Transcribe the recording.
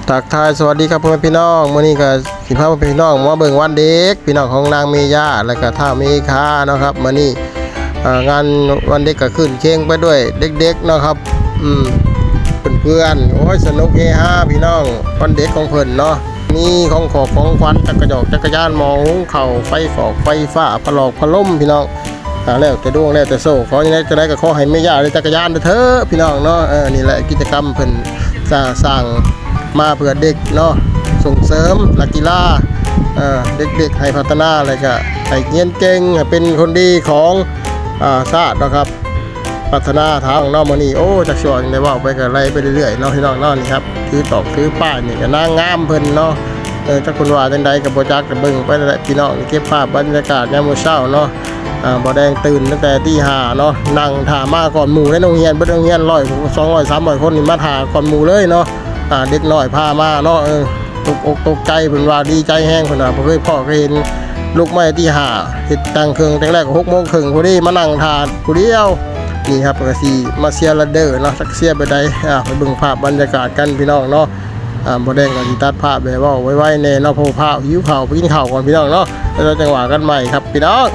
ທັກທາຍສະຫວັດດີຄັບພໍ່ແມ່ພີ່ນ້ອງ, ມື້ນີ້ກໍຊິພາພໍ່ແມ່ພີ່ນ້ອງມາເບິ່ງວັນເດັກ ພີ່ນ້ອງ, ຂອງນາງເມຢາ ແລະກະທ້າວເມຄາເນາະຄັບ. ມື້ນີ້ ເອີ ງານວັນເດັກກໍຂຶ້ນເຄງໄປດ້ວຍເດັກໆເນາະຄັບ. ອືມ ເພື່ອນໆ ໂອ້ຍ ສະໜຸກເຮຮາພີ່ນ້ອງ, ວັນເດັກຂອງເພິ່ນເນາະ. ມີຂອງຂອບຂອງຂວັນ, ຈັກກະຫຍອກຈັກກະຍານ, ໝໍ້ຫຸງເຂົ້າ, ໄຟຟອກໄຟຟ້າ, ພະຫຼອກພະລົມພີ່ນ້ອງ. ອ່າ ແລ້ວແຕ່ດວງແລ້ວແຕ່ໂຊກ, ຂໍຈັ່ງໃດຈັ່ງໃດກໍຂໍໃຫ້ແມ່ຍ່າໄດ້ຈັກກະຍານເດີເທີພີ່ນ້ອງເນາະ. ເອີ ນີ້ແຫຼະກິດຈະກຳເພິ່ນ ຈະສ້າງມາເພື່ອເດັກເນາະ, ສົ່ງເສີມນັກກິລາ ເອີ ເດັກໆ ໃຫ້ພັດທະນາ ແລ້ວກະໃຫ້ຮຽນເກັ່ງ, ໃຫ້ເປັນຄົນດີຂອງ ອາ ຊາດເນາະຄັບ, ພັດທະນາທາງເນາະ. ມື້ນີ້ ໂອ້ ຈັກຊິເວົ້າຈັ່ງໃດ, ເວົ້າໄປກໍໄຫຼໄປເລື້ອຍໆເນາະພີ່ນ້ອງເນາະ. ນີ້ຄັບ ຖືຕອກຖືປ້າຍນີ້ກໍນາງງາມເພິ່ນເນາະ. ເອີ ຈັກເພິ່ນວ່າຈັ່ງໃດກໍບໍ່ຈັກ, ກໍເບິ່ງໄປນັ້ນແຫຼະພີ່ນ້ອງ. ເກັບພາບບັນຍາກາດຍາມມື້ເຊົ້າເນາະ. ອ່າ ບໍ່ແດງຕື່ນຕັ້ງແຕ່ຕີຫ້າເນາະ, ນັ່ງຖ້າມາກ່ອນໝູ່ໃນໂຮງຮຽນ, ເບິດໂຮງຮຽນຮ້ອຍ ສອງຮ້ອຍ ສາມຮ້ອຍຄົນນີ້ມາຖ້າກ່ອນໝູ່ເລີຍເນາະ. ອ່າ ເດັກນ້ອຍພາມາເນາະ. ເອີ ຕົກອົກຕົກໃຈ, ເພິ່ນວ່າດີໃຈແຮງ, ເພິ່ນວ່າບໍ່ເຄີຍພໍ້ເຄີຍເຫັນ. ລຸກມາແຕ່ຕີຫ້າ ເຮັດແຕ່ງເຄື່ອງແຕ່ງແລ້ວກໍຫົກໂມງເຄິ່ງພໍດີ, ມານັ່ງຖ້າຜູ້ດຽວ. ນີ້ຄັບ ກໍຊິມາເຊຍລະເດີເນາະ, ຈັກເຊຍແບບໃດ. ອ່າ ໄປເບິ່ງພາບບັນຍາກາດກັນພີ່ນ້ອງເນາະ. ອ່າ ບໍ່ແດງກໍຊິຕັດພາບແບບເວົ້າໄວໆແດ່ເນາະ, ເພາະວ່າພາວຫິວເຂົ້າໄປກິນເຂົ້າກ່ອນພີ່ນ້ອງເນາະ, ແລ້ວຈັ່ງວ່າກັນໃໝ່ຄັບພີ່ນ້ອງ.